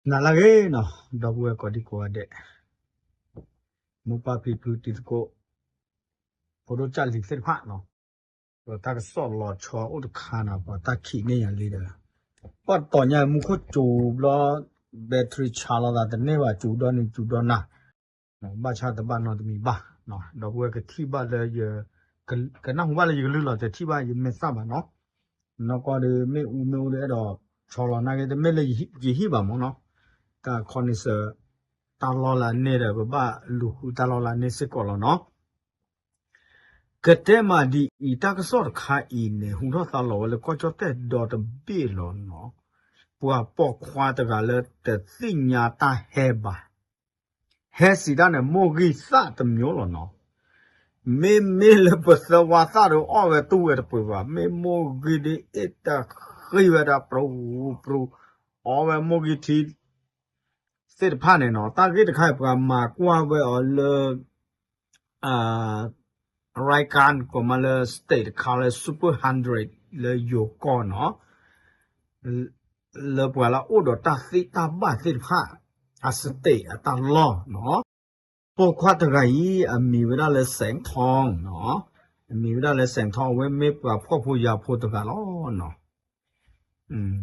နၤလၢအဂ့ၤနီၤ, ဒီပုၢ်ဝဲၢ်ကိးဒံကိးဂၤဒဲး, မိၢ်ပၢ်ဖံဖုတံၤသကိး, ဖိဒိၣ်ကၢ်လံၤသ့ၣ်တဖၣ်နီၤ, ပတၢ်ကစီၣ်လီၤဆီအိၣ်တခါနီၤ, ပတၢ်ခံးန့ၢ်ယၤလံဒီး, ပှၤတီၤညါမူခိၣ်စူၤဘျီ, battery charge လီၤသးတန့ၢ်ဘၣ်, စူၤဒီနံၤစူၤဒီနၤ ဘၣ်ဆၣ်တဘၣ်နီတမံၤဘၣ်, ဒီပုၢ်ဝဲၢ်ကထံၣ်ဘၣ်လၢယ, ကနၢ်ဟူဘၣ်လၢယကလုၢ်လီၤ, တထံၣ်ဘၣ်ယမဲာ်သၣ်ဘၣ်နီၤ, နီၢ်ကီၢ်ဒီးမ့ၣ်အူမ့ၢ်အိၣ်ဒီးအဲၣ်ဒိးဆီလီၤနာ်က့, တမ့ၢ်လၢယဟံၣ်ဘၣ်မ့ၢ်နီၤ, တၢ်ခီန့ၣ်စ့ၢ်, တၢ်လီၢ်လၢအန့ၣ်ဒီး ပဘၣ်လူၤဃုတၢ်လီၢ်လၢအန့ၣ်စ့ၢ်ကီးလီၤနီၤ. ကတဲမးဒ်အံၤ, တၢ်ကစီၣ်တခါအံၤန့ၣ် ဟူထီၣ်သါလီၤဝဲလၢကီၢ်ကၠီၣ်တဲၣ်ဒီတဘ့ၣ်လီၤနီၤ, ပှၤပိာ်ခွါတဂၤလၢတသ့ၣ်ညါတၢ်ဟဲဘၣ်, ဟဲစံးတၢ်န့ၣ် မိၢ်ဂံၢ်သၣ်တမျိုးလီၤနီၤ, မ့မ့ၢ်လၢပသၢဝါသၣ်ဒီးအီၣ်ဝဲတူၢ်ဝဲတပှဲၤဘၣ်, မ့ၢ်မိၢ်ဂံၢ်ဒ်အ့ၣ်တဃံဝဲဒၣ်ပြူပြူ, အီၣ်ဝဲမိၢ်ဂံၢ်ထံ သ့ၣ်တဖၣ်န့ၣ်နီၤ, တၢ်ဂ့ၢ်တခါအံၤပှၤမၤကွၢ်ဝဲအီၤလၢ အ, ရၢၢ်ကၣ် ကိးမးလၢ state တခါလၢ Super Hundred လၢယိၤကီၢ်နီၤ, လၢပှၤလၢအအိၣ်ဒီးတၢ်သ့တၢ်ဘၣ်သ့ၣ်တဖၣ် အ state အတၢ်လီၢ်နီၤ, ပိာ်ခွါတဂၤအံၤ အမံၤဝဲဒၣ်လၢ စဲးထီၣ်နီၤ, အမံၤဝဲဒၣ်လၢ စဲးထီၣ် အဝဲမ့ၢ်ပှၤဖှီၣ်ဖိယာ်ဖိတဂၤလီၤနီၤ.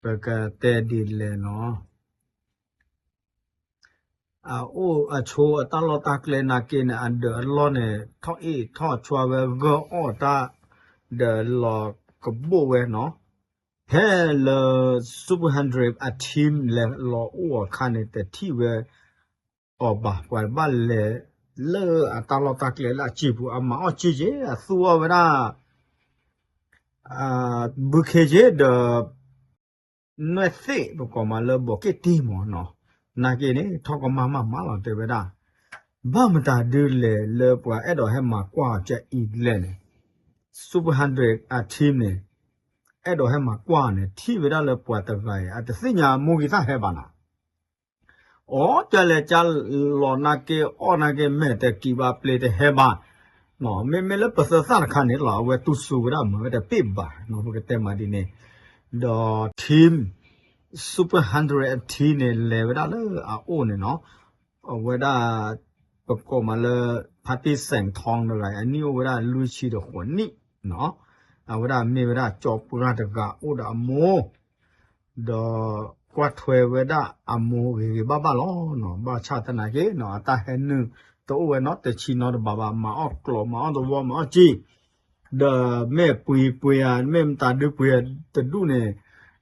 ပကတဲဒ်လဲၣ်နီၤ, အအိၣ်အဆိးအတၢ်လီၢ်တၢ်ကျဲနာ်က့န့ၣ် အဒၢးအလီၢ်န့ၣ် ထီၣ်အ့ၣ်ထီၣ်ဆှါဝဲ ဂၢၢ်အီၣ်တၢ်ဒီးလီၤကဘိၣ်ဝဲနီၤ, ဖဲလၢ Super Hundred အ team လဲၤလီၤအိၣ်အခါန့ၣ် တထံၣ်ဝဲအီၤဘၣ်, ပှၤဘၣ်လဲၤလၢအတၢ်လီၢ်တၢ်ကျဲလၢအစံာ်ပူၤ အမၤအီၣ်စ့ၢ်ကီး အသူအီၣ်ဝဲဒၣ် ဘုခ့က့ဒီး နွဲၣ်သ့ၣ် ပကိးမးလၢဘီးက့ၣ်တံၢ်မးနီၤ, နာ်က့န့ၣ် ထီၣ်ကမၣ်မးမးလီၤတဲဝဲဒၣ်, ဘၣ်မတၤဒုလဲၣ်လၢပှၤအဲၣ်ဒိးဟဲမၤကွၢ်အီၤကအံၤလဲၣ်န့ၣ်, Super Hundred အ team န့ၣ် အဲၣ်ဒိးဟဲမၤကွၢ်န့ၣ် ထံၣ်ဝဲဒၣ်လၢပှၤတဂၤအံၤ အတသ့ၣ်ညါမိၢ်ဂံၢ်သၣ်ဟဲဘၣ်နီၤ အီၣ်ကလဲၤကလီၤနာ်က့ အီၣ်နာ်က့ မဲာ်တကံးဘၣ် ပျ့ၤတဟဲဘၣ်, မ့မ့ၢ်လၢပသၢသၣ်တခါန့ၣ်လီၤ အဝဲတူၢ်စူၤဝဲဒၣ်မၤဝဲတပ့ၢ်ဘၣ်နီၤ ပကတဲမးဒ်န့ၣ်, ဒီး team Super Hundred အ team န့ၣ် လဲၤဝဲဒၣ်လၢအအိၣ်န့ၣ်နီၤ, အဝဲဒၣ် ပကိးမးလၢ ဖါတံၢ် စဲးထီၣ် တဂၤ အနံၣ်အိၣ်ဝဲဒၣ်လွံၢ်ဆံဒီးဃိးနံၣ်နီၤ, အဝဲဒၣ်မ့ၢ်ဝဲဒၣ်ကၠီပှၢ်တဂၤအိၣ်ဒီးအမိၢ် ဒီးကွၢ်ထွဲဝဲဒၣ်အမိၢ်ဂ့ၤဂ့ၤဘၣ်ဘၣ်လီၤနီၤ, ဘၣ်ဆၣ်သနာ်က့နီၤ အတၢ်ဟဲနုာ်တအိၣ်ဝဲနီတဆံနီတဘးဘၣ်, မၤအီၣ်ကျိး မၤအီၣ်သဝီ မၤအီၣ်စ့, ဒီးမ့ၢ်ပှ့ၤပှ့ၤဧါ မ့ၢ်မတၤဒုပှ့ၤတဒူၣ်န့ၣ်,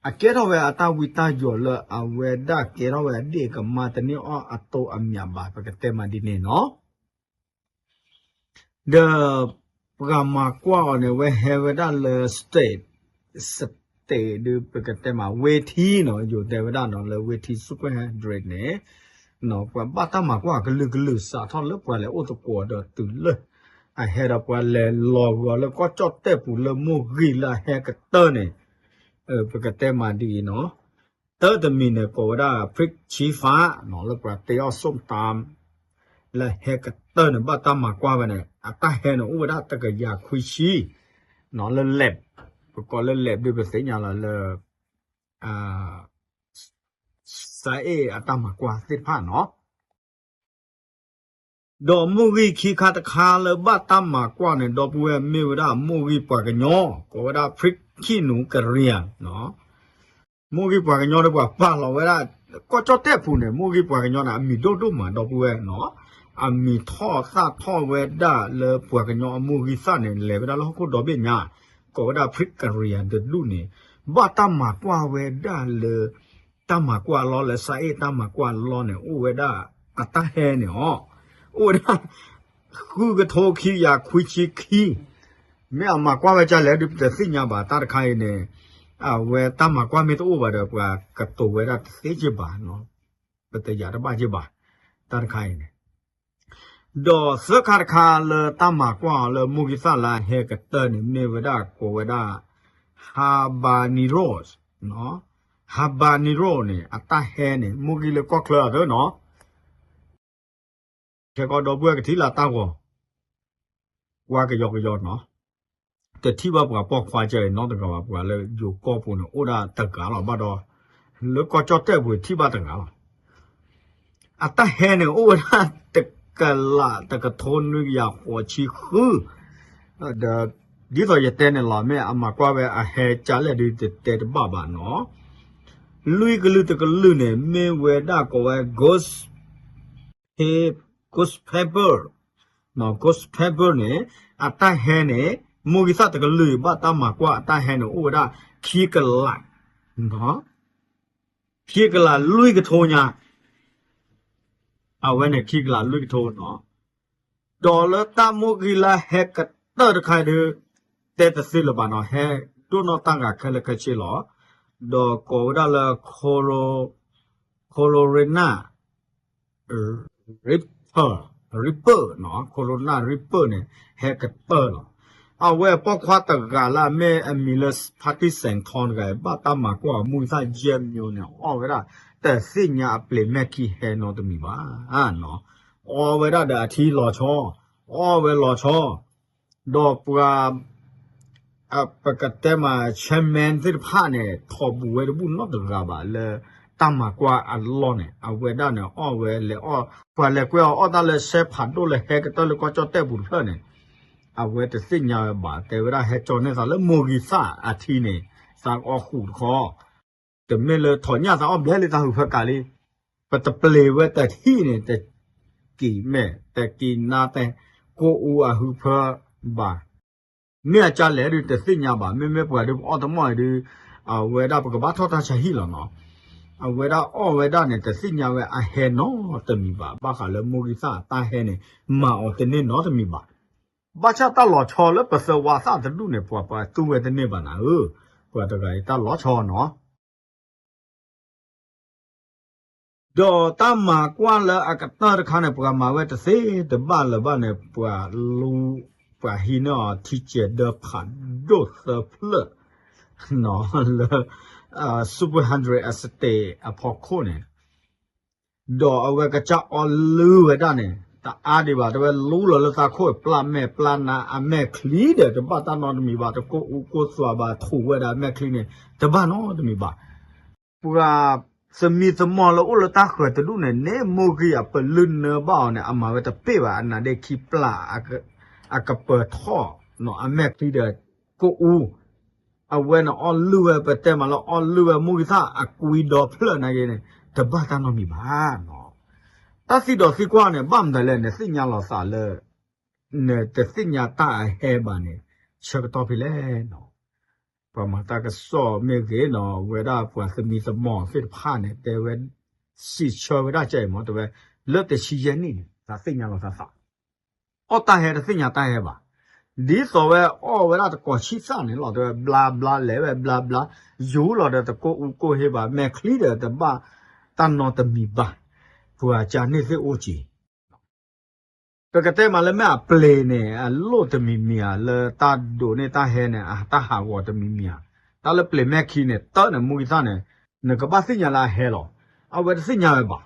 အကဲထီၣ်ဝဲအတၢ်ဝံတၢ်ယိးလၢအဝဲဒၣ်ကဲထီၣ်ဝဲအဒ့ၣ်ကမါ တန့ၢ်အီၣ်အတိၢ်အမးဘၣ် ပကတဲမးဒ်န့ၣ်နီၤ. ဒီးပှၤမၤကွၢ်အီၤန့ၣ် အဝဲဟဲဝဲဒၣ်လၢ state, state ဒုး ပကတဲမး ဝ့ထံနီၤ, ယိၤတဲဝဲဒၣ်နီၤ လၢဝ့ထံ Super Hundred န့ၣ် ပှၤဘၣ်တၢ်မၤကွၢ်ကလုာ်ကလုာ် စးထီၣ်လၢပှၤလဲၤအိၣ်သကိးဒီးတုၤလၢ အဟဲဒီးပှၤလဲၤလီၤဂီၤလၢကီၢ်ကၠီၣ်တဲၣ်ပူၤလၢမိၢ်ဂံၢ်လၢအဟဲကတၢၢ်န့ၣ်, ပကတဲမးဒ်အံၤနီၤ, တၢ်တမံၤန့ၣ် ကိးဝဲဒၣ် ဖရံးဆံဖးနီၤ လၢပှၤတ့အီၣ်စိၣ်တၢ် လၢဟဲကတၢၢ်န့ၣ် ဘၣ်တၢ်မၤကွၢ်ဝဲန့ၣ် အတၢ်ဟဲန့ၣ် အိၣ်ဝဲဒၣ်တကယၤခွံဆံ နီၤ လၢ lab, ပကိးလၢ lab ဒုး ပသ့ၣ်ညါလီၤလၢ စးအ့ၣ်အတၢ်မၤကွၢ်သ့ၣ်တဖၣ်နီၤ. ဒီးမိၢ်ဂံၢ်ခံခါတခါလၢဘၣ်တၢ်မၤကွၢ်န့ၣ် ဒီပုၢ်ဝဲၢ်မ့ၢ်ဝဲဒၣ်မိၢ်ဂံၢ်ပှၤကညီ ကိးဝဲဒၣ် ဖရံးခံနူၤကရံယၤ နီၤ. မိၢ်ဂံၢ်ပှၤကညီဒီးပှၤပာ်လီၤဝဲဒၣ် ကီၢ်ကၠီၣ်တဲၣ်ပူၤန့ၣ် မိၢ်ဂံၢ်ပှၤကညီန့ၣ် အမံၤဒိၣ်ဒိၣ်မး ဒီပုၢ်ဝဲၢ်နီၤ. အမံၤထီၣ်သၣ်ထီၣ်ဝဲဒၣ်လၢပှၤကညီအမိၢ်ဂံၢ်သၣ်န့ၣ် လဲၤဝဲဒၣ်လၢဟီၣ်ခိၣ်ဒီဘ့ၣ်ညါ ကိးဝဲဒၣ် ဖရံးကရံယၤတဒူၣ်န့ၣ် ဘၣ်တၢ်မၤကွၢ်ဝဲဒၣ်လၢ တၢ်မၤကွၢ်အလီၢ်လၢ စးအ့ၣ်တၢ်မၤကွၢ်အလီၢ်န့ၣ် အိၣ်ဝဲဒၣ် အတၢ်ဟဲန့ၣ်အီၤ အိၣ်ဝဲဒၣ် ဃုကထိခံကယၤခွံဆံခံ, မ့ၢ်အမၤကွၢ်ဝဲဒ်လဲၣ်ဒုး ပတသ့ၣ်ညါဘၣ် တၢ်တခါအံၤန့ၣ်, အဝဲတၢ်မၤကွၢ်မ့ၢ်တအိၣ်ဘၣ်ဒီး ပှၤကတိၤဝဲဒၣ်တသ့က့ဘၣ်, ပတယာ်တဘၣ်က့ဘၣ်, တၢ်တခါအံၤန့ၣ် ဒီးသၢခါတခါလၢတၢ်မၤကွၢ်အီၤလၢမိၢ်ဂံၢ်သၣ်လၢအဟဲကတၢၢ်န့ၣ် မ့ၢ်ဝဲဒၣ်ကိးဝဲဒၣ် Habanero, Habanero န့ၣ် အတၢ်ဟဲန့ၣ် မိၢ်ဂံၢ်လၢကီၢ်ချၢအသၢနီၤ ခဲကီဒီပုၢ်ဝဲၢ်ကထံၣ်လၢတၢ်ဂီၤ, ကွၢ်ကယီကယီနီၤ, တထံၣ်ဘၣ်ပှၤပိာ်ခွါကဲအံၤနီတဂၤဘၣ် ပှၤလၢယိၤကီၢ်ပူၤန့ၣ် အိၣ်ဒၣ်တဂၤလီၤ ဘၣ်ဒီး လၢကီၢ်ကၠီၣ်တဲၣ်ပူၤထံၣ်ဘၣ်တဂၤလီၤ. အတၢ်ဟဲန့ၣ် အိၣ်ဝဲဒၣ်တကလးတကထိနွံကယၤဃိးဆံဃု, ဒီး ဒ်သိးယတဲန့ၣ်လီၤ မ့ၢ်အမၤကွၢ်ဝဲအဟဲကၢ်လဲၣ်ဒုး တတဲတဘၣ်ဘၣ်နီၤ. လွံၢ်ကလုာ်တကလုာ်န့ၣ် မ့ၢ်ဝဲဒၣ်ကိးဝဲ Ghost Ghost Pepper, Ghost Pepper န့ၣ် အတၢ်ဟဲန့ၣ် မိၢ်ဂံၢ်သၣ်တကလုာ် ဘၣ်တၢ်မၤကွၢ်အတၢ်ဟဲန့ၣ် အိၣ်ဝဲဒၣ်ခံကလး, ခံကလးလွံၢ်ကထိညါ, အဝဲန့ၣ်ခံကလးလွံၢ်ကထိနီၤ. ဒီးလၢတၢ်မိၢ်ဂံၢ်လၢဟဲကတၢၢ်တခါဒုး တဲတသ့လၢၤဘၣ်နီၤ, ဟဲဒိၣ်နီၢ်တၢ်ဂၤခဲလၢာ်ခဲဆ့လီၤ. ဒီးကိးဝဲဒၣ်လၢ Corona Reaper, Reaper နီၤ, Corona Reaper န့ၣ် ဟဲကတၢၢ်လီၤ. အဝဲပိာ်ခွါတဂၤလၢအမ့ၢ်အမံၤလၢ ဖါတံၢ်စဲးထီတဂၤ ဘၣ်တၢ်မၤကွၢ်အမိၢ်ဂံၢ်သၣ်ယဲၢ်မံၤန့ၣ် အီၣ်ဝဲဒၣ် တသ့ၣ်ညါအပျ့ၤမဲၢ်ခံဟဲနီတမံၤဘၣ်. အီၣ်ဝဲဒၣ်ဒီးအထံလီၤဆီ, အီၣ်ဝဲလီၤဆီ, ဒီးပှၤ ပကတဲမး chairman သ့ၣ်တဖၣ်န့ၣ် ထိးဘူးဝဲတဘူၣ်နီတဂၤဘၣ်လၢ တၢ်မၤကွၢ်အလီၢ်န့ၣ် အဝဲဒၣ်န့ၣ် အီၣ်ဝဲလဲၤအီၣ် ပှၤလဲၤကွဲအီၤအီၣ်တၢ်လၢစဲဖးဒိၣ်လၢဟဲကတၢၢ်လၢကီၢ်ကၠီၣ်တဲၣ်ပူၤတဖျၢၣ်န့ၣ် အဝဲတသ့ၣ်ညါဝဲဘၣ်, တဲဝဲဒၣ်ဟဲကၠီန့ၢ်သးလၢမိၢ်ဂံၢ်သၣ်အထံန့ၣ် သးအီၣ်ဃုာ်တခီ တမ့ၢ်လၢထိးညၣ်သးအီၣ်ဘျဲလံသးဟုးဖၢကးလံ, ပတပျ့ၤဝဲတထံၣ်န့ၣ် တကံးမဲာ် တကံးနါတဲ ကိၢ်အူအဟုးဖၢဘၣ်. မ့ၢ်အကၢ်လဲၣ်ဒုးတသ့ၣ်ညါဘၣ်, မ့မ့ၢ်ပှၤဒုးပအီၣ်တမီၢ်အံၤဒုး အဝဲဒၣ်ပကဘၣ်ထီၣ်တၢ်ဆါဟံၣ်လီၤနီၤ. အဝဲဒၣ်အီၣ်ဝဲဒၣ်န့ၣ် တသ့ၣ်ညါဝဲအဟဲနီတမံၤဘၣ်, ဘၣ်ဃးလၢမိၢ်ဂံၢ်သၣ်အတၢ်ဟဲန့ၣ် မၤအီၤတန့ၢ်နီတမံၤဘၣ်. ဘၣ်ဆၣ်တၢ်လီၤဆီလၢပသၢဝါသၣ်တဒူၣ်န့ၣ် ပှၤပှၤသူဝဲတန့ၢ်ဘၣ်နၤဧၢ, ပှၤတဂၤအံၤတၢ်လီၤဆီနီၤ. ဒီးတၢ်မၤကွၢ်လၢအကတၢၢ်တခါန့ၣ် ပှၤမၤဝဲတသ့တဘၣ်လၢၤဘၣ်န့ၣ် ပှၤလူ ပှၤဟံးန့ၢ်အီၤထံကဲၤဒၢဖးဒိၣ်သၢဖျၢၣ် လၢ Super Hundred Estate အဖီခိၣ်န့ၣ် ဒီးအဝဲကစၢ်အီလုၢ်ဝဲဒၣ်န့ၣ် တအါဒံးဘၣ်, တဲဝဲလူလီၤလၢသးခိၣ် ပျၢ်မဲာ်ပျၢ်နါ အမဲာ်ချံဒီး တဘၣ်တၢ်နီတမံၤဘၣ်, တကိၢ်အူကိၢ်သွးဘၣ်, ထူးဝဲဒၣ်အမဲာ်ချံန့ၣ် တဘၣ်နီတမံၤဘၣ်. ပှၤသမံသမိးလၢအိၣ်လၢတၢ်ဃၢၤတဒူၣ်န့ၣ် န့ၢ်မိၢ်ဂံၢ်အပလုၢ်နၢဘၣ်အီၤန့ၣ် အမၤဝဲတပ့ၢ်ဘၣ်, အနါဒ့ခံပျၢ် အကပၢၤထီၣ်နီၤ အမဲာ်ချံဒီး ကိၢ်အူ အဝဲန့ၣ်အီလုၢ်ဝဲ ပတဲမးလၢအီလုၢ်ဝဲမိၢ်ဂံၢ်သၣ်အကွံဒီဖျၢၣ်နာ်က့န့ၣ် တဘၣ်တၢ်နီတမံၤဘၣ်နီၤ. တၢ်သံဒီးသံကွၢ်န့ၣ် ဘၣ်မတၤလဲၣ် နသ့ၣ်ညါလီၤသးလၢ နတသ့ၣ်ညါတၢ်အဟဲဘၣ်န့ၣ် ဆၢကတီၢ်ဖဲလဲၣ်နီၤ. ပှၤမၤတၢ်ကစီၣ်မ့ၢ်ဂ့ၤနီၤ ဝဲဒၣ်ပှၤသမံသမိးသ့ၣ်တဖၣ်န့ၣ် တဲဝဲ စံးဆၢဝဲဒၣ်ကဲအံၤမ့ၢ် တဲဝဲ လၢတဆံယဲၢ်နံၣ်န့ၣ် သးသ့ၣ်ညါလီၤသးသး အီၣ်တၢ်ဟဲတသ့ၣ်ညါတၢ်ဟဲဘၣ်. ဒ်သိးဝဲအီၣ်ဝဲဒၣ်တကိးဆံသၣ်န့ၣ်လီၤ တဲဝဲ ဘျါဘျါလဲၤဝဲဘျါဘျါ ယူၤလီၤဒီးတကိၢ်အူကိၢ်ဟ့ဘၣ် မဲာ်ချံဒီးတဘၣ်တၢ်နီတမံၤဘၣ်. ပှၤကန့ၢ်သ့ၣ်အိၣ်က့ၤ ပကတဲမးလၢမ့ၢ်အပျ့ၤန့ၣ် အလိၣ်တမံၤမံၤဧါ, လၢတၢ်ဒိးန့ၢ်တၢ်ဟဲန့ၣ် အတၢ်ဟးဂီၤတမံၤမံၤဧါ. တၢ်လၢပျ့ၤမဲာ်ချံန့ၣ် တၢ်န့ၣ် မိၢ်ဂံၢ်သၣ်န့ၣ် နကဘၣ်သ့ၣ်ညါလၢအဟဲလီၤ. အဝဲတသ့ၣ်ညါဝဲဘၣ်.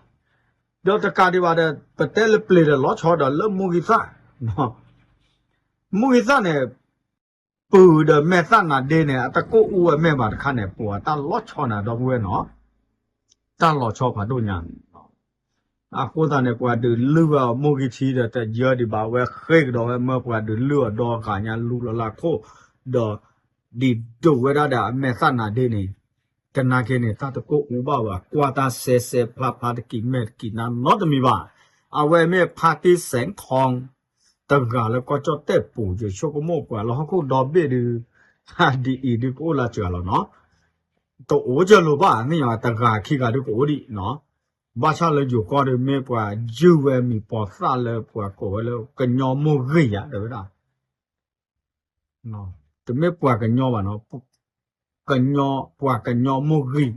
ဒီးတကးဒံးဘၣ်ဒီး ပတဲလၢပျ့ၤဒီးလီၤဆီဒီးလၢမိၢ်ဂံၢ်သၣ် မိၢ်ဂံၢ်သၣ်န့ၣ် ပုၢ်ဒီးမဲာ်သၣ်နၤဒ့န့ၣ် အတကိၢ်အူဝဲမဲာ်ဘၣ်တခါန့ၣ် ပှၤတၢ်လီၤဆီနၤဒီပုၢ်ဝဲၢ်နီၤ, တၢ်လီၤဆီဖးဒိၣ်ညါန့ၣ်. အဃိသတးန့ၣ် ပှၤဒုးလုၢ်ဝဲအီၤမိၢ်ဂံၢ်ထံဒီး တယၢဒံးဘၣ်ဝဲဃ့ကဒီးဝဲမၢပှၤဒုးလုၢ်အီၤဒီဂၤညါလူလီၤလၢခိၣ်, ဒီးဒံးဒိးဝဲဒၣ်ဒီးအမဲာ်သၣ်နၤဒ့န့ၣ် ကနာ်က့န့ၣ် တၢ်တကိၢ်အူဘၣ်ဝဲ ကွၢ်တၢ်စဲစဲဖျါဖျါတကံးမဲာ်တကံးနါနီတမံၤဘၣ်. အဝဲမ့ၢ်ဖါတံၢ်စဲးထီ တဂၤလၢကီၢ်ကၠီၣ်တဲၣ်ပူၤယဆိကမိၣ်ပှၤလၢဟီၣ်ခိၣ်ဒီဘ့ၣ်ဒုး ဒ်အံၤဒုးကအိၣ်လၢစှၤလီၤနီၤ, တအိၣ်ကၢလိာ်ဘၣ် မ့ၢ်ယတဂၤခံဂၤဒုးကအိၣ်ဒံးနီၤ, ဘၣ်ဆၣ်လၢယိၤကီၢ်ဒုးမ့ၢ်ပှၤယုၢ်ဝဲမံၤပိာ်သၣ်လၢပှၤကိးဝဲလၢကညီမိၢ်ဂံၢ်ယါ တဲဝဲဒၣ် တမ့ၢ်ပှၤကညီဘၣ်နီၤ, ပှၤကညီမိၢ်ဂံၢ်,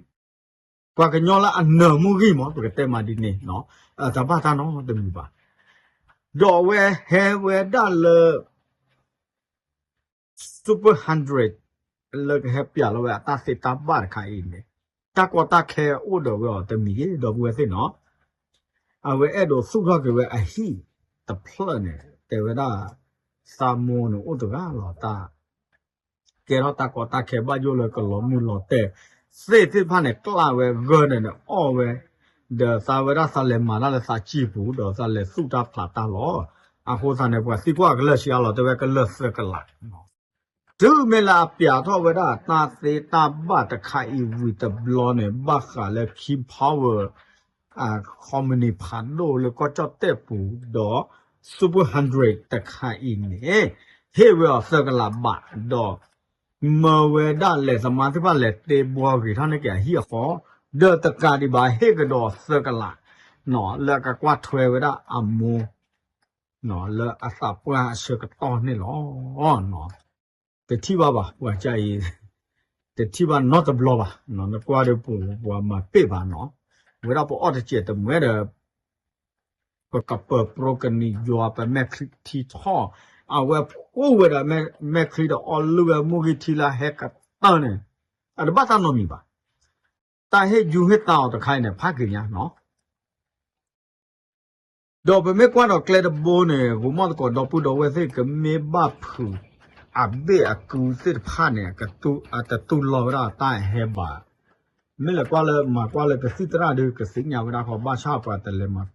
ပှၤကညီလၢအနၢၤမိၢ်ဂံၢ်မး ပကတဲမးဒ်န့ၣ်နီၤ, တဘၣ်တၢ်နီတမံၤဘၣ်. ဒီးအဝဲဟဲဝဲဒၣ်လၢ Super Hundred လၢကဟဲပျးလီၤဝဲအတၢ်သ့တၢ်ဘၣ်တခါအံၤန့ၣ် တၢ်ကီတၢ်ခဲအိၣ်ဒီးဝဲအီၤတမံၤယ့ၣ် ဒီပုၢ်ဝဲၢ်သ့ၣ်နီၤ, အဝဲအဲၣ်ဒိးသူၣ်ထီၣ်က့ၤဝဲအဟံၣ်တဖျၢၣ်န့ၣ် တဲဝဲဒၣ် သးမိၢ်န့ၣ်အိၣ်တဂၤလီၤတၢ် ကဲထီၣ်တၢ်ကီတၢ်ခဲဘၣ်ယိၣ်လၢကလီၤမုၢ်လီၤတဲာ် သ့ၣ်သ့ၣ်တဖၣ်န့ၣ် ကျၢ်ဝဲဂၢၢ်န့ၣ်န့ၣ် အီၣ်ဝဲ, ဒီးသးဝဲဒၣ်သးလဲၤမၤတၢ်လၢသးစံာ်ပူၤ ဒီးသးလဲၤသူၣ်တၢ်ဖျးတၢ်လီၤ. အဃိသတးန့ၣ် ပှၤသံကွၢ်ကလၢာ်ဆံးအါလီၤ တဲဝဲကလၢာ်သၢကလး တုၤမ့ၢ်လၢအပျးထီၣ်ဝဲဒၣ်တၢ်သ့တၢ်ဘၣ်တခါအံၤဝံၤတဘျီန့ၣ် ဘၣ်ဃးလၢ King Power ခီမနံၤဖးဒိၣ်လၢကီၢ်ကၠီၣ်တဲၣ်ပူၤဒီး Super Hundred တခါအံၤန့ၣ် ဟ့ၣ်ဝဲအီၤသၢကလးဘး ဒီး မၢဝဲဒၣ်လဲၤသမါသ့ၣ်တဖၣ်လဲၤတ့ဘှီဂ့ၤထီၣ်န့ၢ်က့ၤအဟံၣ်အဃီ, ဒီးတကးဒံးဘၣ်ဟ့ၣ်ကဒီးသၢကလး လၢအကကွၢ်ထွဲဝဲဒၣ်အမိၢ် လၢအသးပှၢ်အဆၢကတီၢ်န့ၣ်လီၤ. တထံၣ်ဘၣ်ဘၣ် ပှၤကအံၤ, တထံၣ်ဘၣ်နီတဘျီဘၣ်, နကွၢ်ဒီးပူၤပှၤမၤပ့ၢ်ဘၣ်နီၤ, ဝဲဒၣ်ပအီၣ်တစဲးတမှဲဒီး ပကပၢၤပြိကနံၤယွၤ ပမဲာ်ချံထံထီၣ်, အဝဲဖှူဝဲဒီးမဲာ်ချံဒီးအီလုၢ်ဝဲမူဂံၢ်ထံလၢဟဲကတၢၢ်န့ၣ်, အတဘၣ်တၢ်နီတမံၤဘၣ်. တၢ်ဟ့ၣ်ယူၤဟ့ၣ်သါအီၤတခါအံၤန့ၣ် ဖးက့ၤညါနီၤ. ဒီးပမ့ၢ်ကွၢ်ဒီးကျဲတဘိန့ၣ် ဂိၤမီၣ်သကိးဒီပုၢ်ဒီဝဲၢ်သ့ၣ် ကမ့ၢ်ဘၣ်ဖုး အဘ့ၣ်အကုသ့ၣ်တဖၣ်န့ၣ် အတတူၢ်လိာ်ဝဲဒၣ်တၢ်ဟဲဘၣ်. မ့ၢ်လဲၤကွၢ်လၢမၤကွၢ်လၢကသံၣ်သရၣ်ဒီး ကသ့ၣ်ညါဝဲဒၣ်ဃီ ဘၣ်ဆၣ်ပှၤတလဲၤမၤ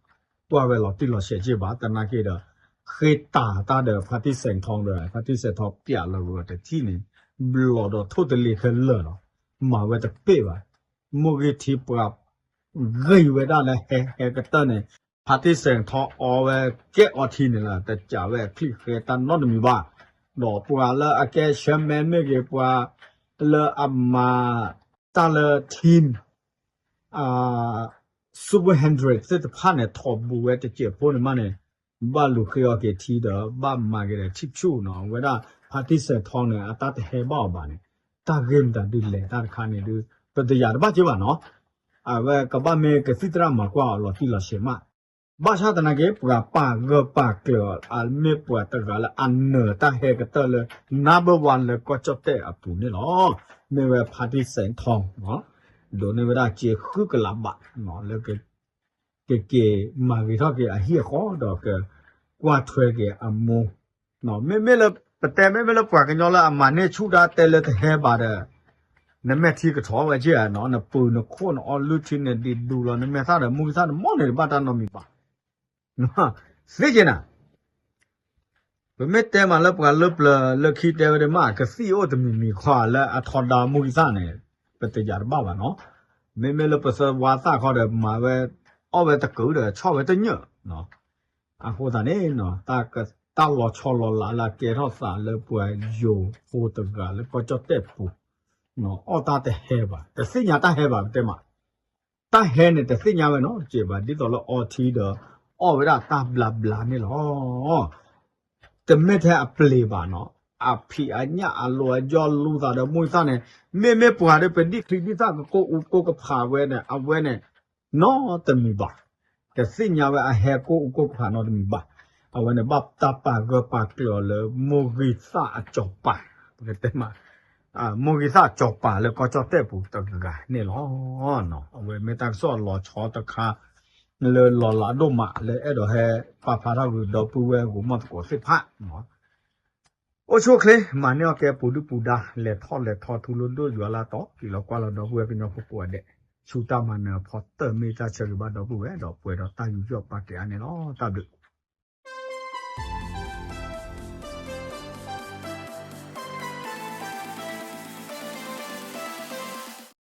ကွၢ်ဝဲလီၤတံၢ်လီၤဆဲးက့ဘၣ်, သနာ်က့ဒီး ဃ့တၢ်တၢ်ဒီး ဖါတံၢ်စဲးထီဒီး ဖါတံၢ်စဲးထီပျးလီၤဂီၤတထံၣ်န့ၣ် ဘျီးဒီးထိၣ်တလ့ၤခဲလၢာ်လီၤ, မၤဝဲတပ့ၢ်ဘၣ်. မိၢ်ဂ့ၤထံပှၤ ဂ့ၤဝဲဒၣ်လၢဟဲဟဲကတၢၢ်န့ၣ် ဖါတံၢ်စဲးထီအီဝဲကဲအီထံန့ၣ်လီၤ, တစးဝဲအချံဃဲတၢ်နီတမံၤဘၣ်. ဒီးပှၤလၢအကဲ chairman မ့ၢ်ဂ့ၤ ပှၤလၢအမၤတၢ်လၢ team Super Hundred သ့ၣ်တဖၣ်န့ၣ် ထီၣ်ဘူးဝဲတစဲးဖိန့ၣ်မးန့ၣ်, ဘၣ်လူၤဃ့အီၤက့ၤထံဒီး ဘၣ်မၤက့ၤဒီးထံဆူၣ်နီၤ, အဝဲဒၣ်ဖါတံၢ်စဲးထီန့ၣ် အတၢ်တဟဲဘၣ်အီၤဘၣ်န့ၣ်, တၢ်ဂ့ၢ်မတၤဒုးလဲၤတၢ်တခါန့ၣ်ဒုး ပတယာ်တဘၣ်က့ဘၣ်နီၤ. အဝဲကဘၣ်မ့ၢ်ကသံၣ်သရၣ်မၤကွၢ်အီၤလီၤတံၢ်လီၤဆဲးမး, ဘၣ်ဆၣ်သနာ်က့ ပှၤပာ်ဂၢၢ်ပာ်ကျၢၤအီၤ အမ့ၢ်ပှၤတဂၤလၢအနၢၤတၢ်ဟဲကတၢၢ်လၢ number one လၢကီၢ်ကၠီၣ်တဲၣ်အပူၤန့ၣ်လီၤ. မ့ၢ်ဝဲဖါတံၢ်စဲးထီ, ဒိးန့ၢ်ဝဲဒၣ်စ့ဃုကလးဘး လၢ ကက့ၤမၤဂ့ၤထီၣ်က့ၤအဟံၣ်အဃီဒီးကကွၢ်ထွဲက့ၤအမိၢ်, မ့မ့ၢ်လၢ ပတဲမ့မ့ၢ်လၢပှၤကညီလၢအမၤန့ၢ်ဆူၣ်တၢ်တဲလၢတဟဲဘၣ်ဒီး နမဲာ်ထံကထီၣ်ဝဲက့ဧါနီၤ, နပုၢ်နခိၣ်နအီလုၢ်ထံန့ၣ်ဒံးဒူလီၤ, နမဲာ်သၣ်ဒီးမူကသၣ်န့ၣ်မ့ၢ်န့ၣ်တဘၣ်တၢ်နီတမံၤဘၣ်. သ့က့နၤ ပမ့ၢ်တဲမးလၢပှၤလၢပျၢၤလၢခံတဲဝဲဒၣ်မး ကသံၣ်အိၣ်တမံၤမံၤခီလၢအထီဒါမူကသၣ်န့ၣ် ပတယာ်တဘၣ်ဘၣ်နီၤ. မ့မ့ၢ်လၢပသၢဝါသၣ်ခီဒီးမၤဝဲ အီၣ်ဝဲတကုာ်ဒီးဆီၣ်ဝဲတညၣ်, အဃိသတးန့ၣ် တၢ်လီၤဆီလီၤလးလၢအကဲထီၣ်သးလၢပှၤယိၤဖိတဂၤလၢကီၢ်ကၠီၣ်တဲၣ်ပူၤ အီၣ်တၢ်တဟဲဘၣ်, တသ့ၣ်ညါတၢ်ဟဲဘၣ် ပတဲမး တၢ်ဟဲန့ၣ် တသ့ၣ်ညါဝဲနီတစဲးဘၣ် ဒ်သိးလၢအီထံဒီး အီၣ်ဝဲဒၣ်တၢ်ဘျးဘျးန့ၣ်လီၤ. တမ့ၢ်ထဲအပျ့ၤဘၣ်နီၤ, အဖံးအညၣ်အလီၤအယီၢ်လူၤသးဒီးမူကသၣ်န့ၣ် မ့မ့ၢ်ပှၤဒီးပဒံၣ်ချံဒံၣ်သၣ်ကကိၢ်အူကိၢ်ကဖးဝဲန့ၣ် အဝဲန့ၣ် နီတမံၤဘၣ်. တသ့ၣ်ညါဝဲအဟဲကိၢ်အူကိၢ်ကဖးနီတမံၤဘၣ်. အဝဲန့ၣ်ဘၣ်တၢ်ပာ်ဂၢၢ်ပာ်ကျၢၤအီၤလၢမိၢ်ဂံၢ်သၣ်အစီၤပၤ, ပကတဲမး မိၢ်ဂံၢ်သၣ်စီၤပၤလၢကီၢ်ကၠီၣ်တဲၣ်ပူၤတဂၤန့ၣ်လီၤ. အဝဲမ့ၢ်တၢ်ကစီၣ်လီၤဆီတခါ လၢလီၤလးဒိၣ်မးလၢအဲၣ်ဒိးဟဲပာ်ဖျါထီၣ်ဂုာ်ဒီပုၢ်ဝဲၢ်ဂိၤမီၢ်သကိးသ့ၣ်တဖၣ် အိၣ်ဆူၣ်အိၣ်ချ့ မၤန့ၢ်အီၣ်ကဲပူၤဒုၣ်ပူၤဒါ လဲၤထီၣ်လဲၤထီထူလိၣ်ဒိၣ်ယွၤလၢတီၤ က့ၤလီၤကွၢ်လီၤဒီပုၢ်ဝဲၢ်ကညီဖိကိးဂၤဒဲး ဆူတၢ်မၤနၢၤအဖီတၢၢ် မ့ၢ်တၢ်ဆၢဂ့ၤဘၣ်ဒီပုၢ်ဝဲၢ် ဒီးပှဲၤဒီးတၢ်ယူးယီၣ်ပာ်ကဲအါန့ၣ်လီၤ. တၢ်ဘျုး